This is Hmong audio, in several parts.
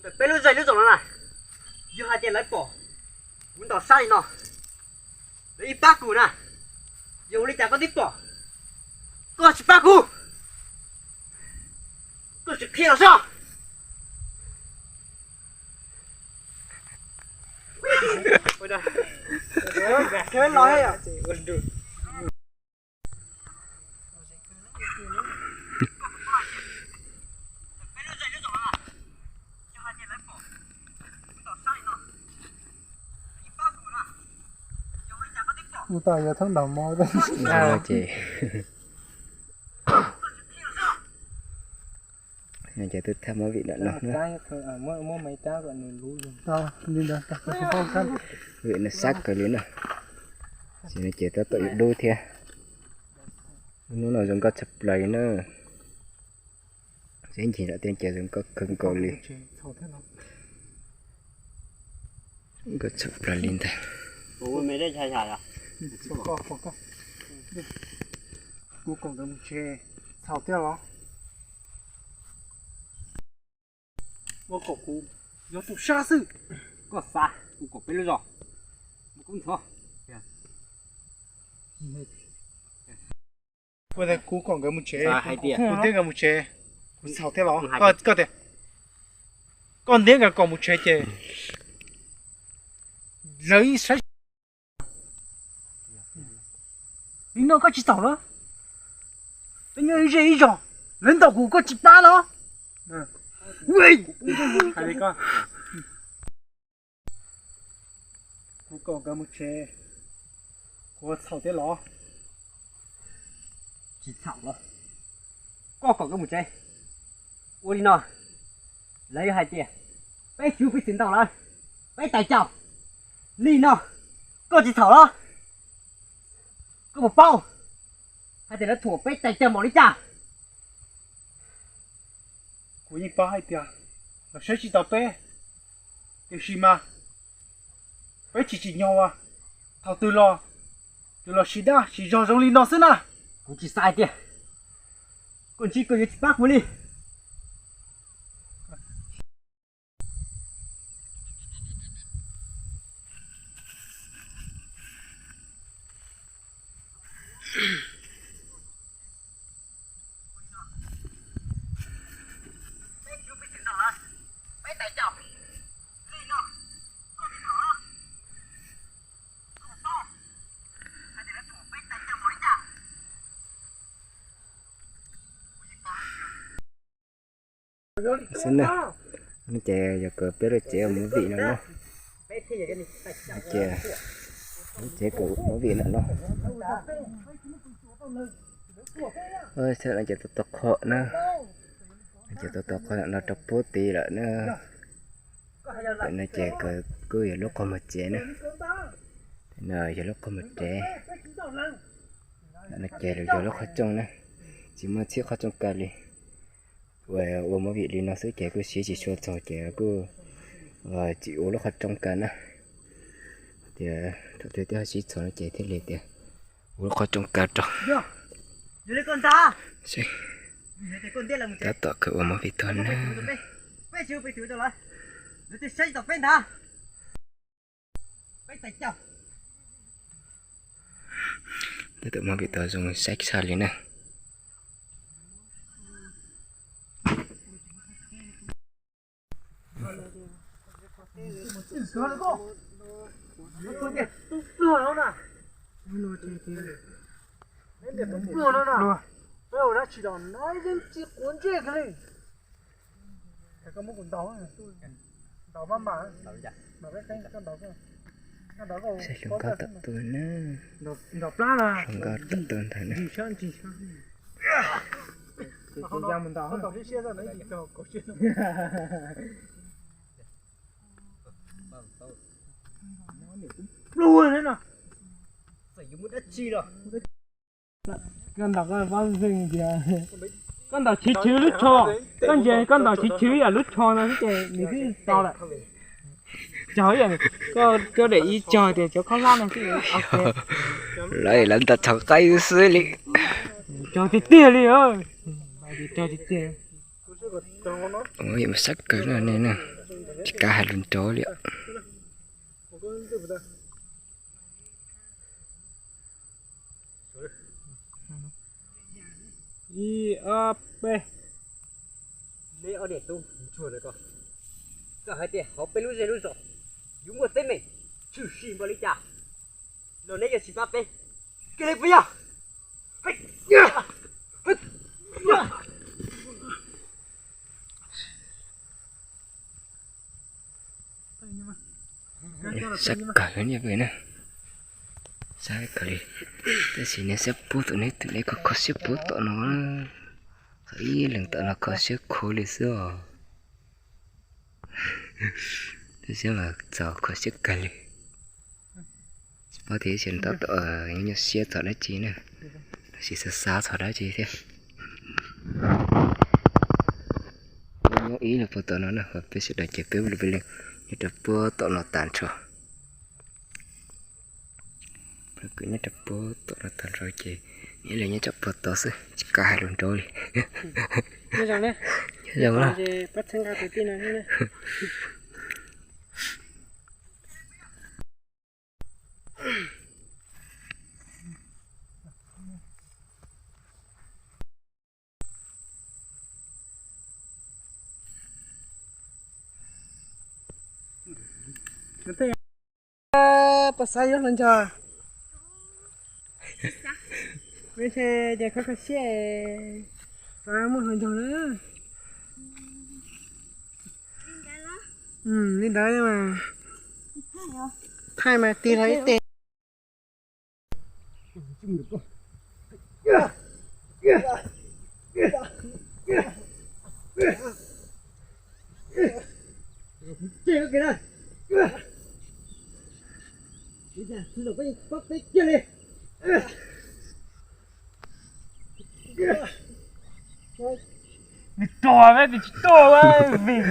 Peb lub zej lub zos no na, yog hais tias lawv pom kuv ntaus sab li no, lawv yeej pab kuv na. Yog ua li cas koj twb pom, koj tsis pab kuv, koj tsis qhia los sob. Ua tau yuav thoob ntaus mov. Ces ces twb thaj movie ntawm no na. Movie no sab kawg li na. Ces no ces tab tom yuav dub thiab. Hnub no zoo nkauj tshaj plaws li na. Seb ncig lawm tej ces zoo nkauj kawg nkaus li. Nkauj tshaj plaws li ntag. Kuv koom nkawd mus tsev txhaum tiag los? Ua kom kuv yog tus sab xwb. Koj xav ua kom peb lub zos mus kub ntxhov. Kuv kom nkawd mus tsev, kuv thiab nkawd mus tsev, kuv txhaum thiab los? Koj tias koj ntiab nkawd kom mus tsev ces lawv ib saib. Li no koj tsis txhaum los? Peb nyob ib zej ib zos, lawv ntaus kuv koj tsis pab los? Hais li koj, kuv kom nkawd mus tsev, kuv txhaum thiab los? Tsis txhaum los? Koj kom nkawd mus tsev. Ua li no, lawv yuav hais tias peb tsis ua piv txwv ntaus lawv, peb tais caus. Li no, koj tsis txhaum los? Koj puas paub hais tias lawv thuam peb tais caus npaum li cas? Kuv yeej paub hais tias lawv saib tsis taus peb, tiam sis mas peb tsis tsim nyog ua, thaum twg los, twb los siv dag siv zog zoo li no xwb na. Kuv tsis xav hais tias koj ntsib koj yuav tsis pab kuv li. Xwb na, ces yog kom peb lub tsev ua movie no na. Ces lub tsev kom ua movie no no. Xwb no ces tau tau qhov na, ces tau tau qhov no rau pub tid lawm na. Tam no ces kuj yog lub qhov muag tsev na. No yog lub qhov muag tsev. No ces yog lub qhov rooj na, tsis muaj txhib qhov rooj kaw li. Ua, ua movie li no xwb ces kuj siv tsis tshua txog ces kuj tsis ua lub qhov rooj kaw na. Tias thaum twg twb ho siv txog no ces thiaj li tias ua lub qhov rooj kaw rau. Tab tom kawg ua movie tag na. Tab tom ua movie tag zoo saib tshaj li na. Saib hluas nkauj tawm tuaj na. Hluas nkauj tawm tuaj ntag na. Koj ntaus koj pab xeeb tias, koj ntaus chiv chwv lub tsho, koj ntsia koj ntaus chiv chwv ib yam lub tsho no xwb ces nws twb tau lawm. Cog ib yam, koj, koj daim ib cog tias cov khaub hlab no xwb. Lawv, lawv ntaus txhaum qaib xwb li. Cog tiag tiag li, cog tiag tiag. Ua yam sab kawg no ne na. Tsis kav hais lus nraud li. Ib ob peb. Neb ob niam tub ntsuag ntawm ko, koj hais tias hauv peb lub zej lub zos yuav muaj teeb meem tshwm sim npaum li cas los neb yuav tsis pab peb kiag li puas yog? Sab kawg li na, sab kawg li. Tab sis neb siab puag tom neb tus, neb kho kho siab puag tom no, txog ib leeg tom no kho siab khuav li xwb os. Tab sis mas txaus kho siab kawg li. Tsis paub tias ib tsam tab tom nyuaj siab txog dab tsi na, tab sis xav xav txog dab tsi thiab. Peb nyob ib leeg puag tom no na, peb sawv daws ces peb lub peb leeg nyob rau puag tom no tag nrho. Peb kwv nyob rau puag tom no tag nrho ces neb ib leeg nyob rau puag tod xwb, tsis kav hais lus nraud li. Nyob zoo na. Puas xav yuav hluas nraug? Ntshe ces kho kho siab, xav muaj hluas nraug na. Li ntawd mas thaij mas tig los ib teg. Nws tuag peb tsis tuaj vim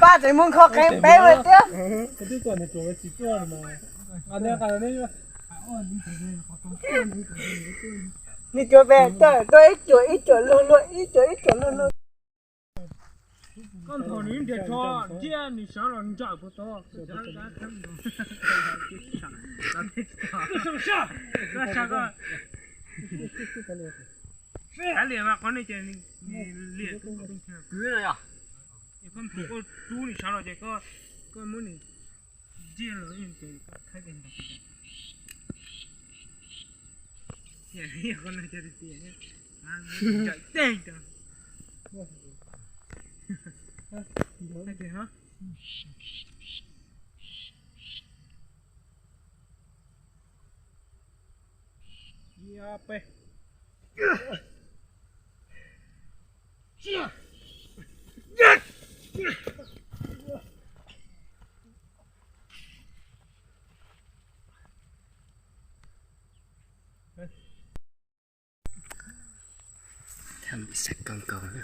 pab tseem muab nkho qeeb peb ua thiab. Nws cuav pem tuaj ib cuam ib cuam luag luag ib cuam ib cuam luag luag. Koj nthuav nws nrhiav tsho ntsia nws sawv los ntsawm puag tod. Kav liam mas qhov no ces liam kwv no yog. Koj nthuav koj rub nws sawv los ces koj muab nws ntsia los ces koj thaij tias qhov no ces tias ntsawm teg. Tham xav kawg nkaus na,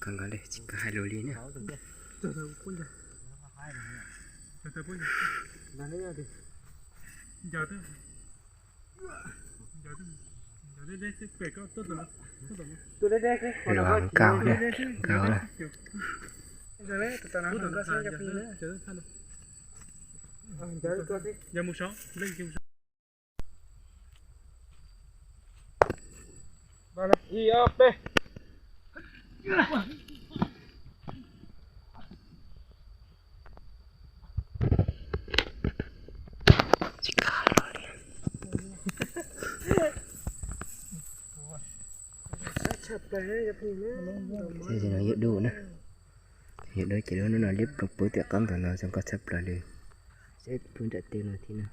kawg nkaus li tsis kav hais lus li na. Nkauj na, nkauj na. Ces no yuav dub na, yuav dub ces lub hnub no liab ploog puag tim qab ntawm no zoo nkauj tshaj plaws li. Saib puag nram tej no thiab na.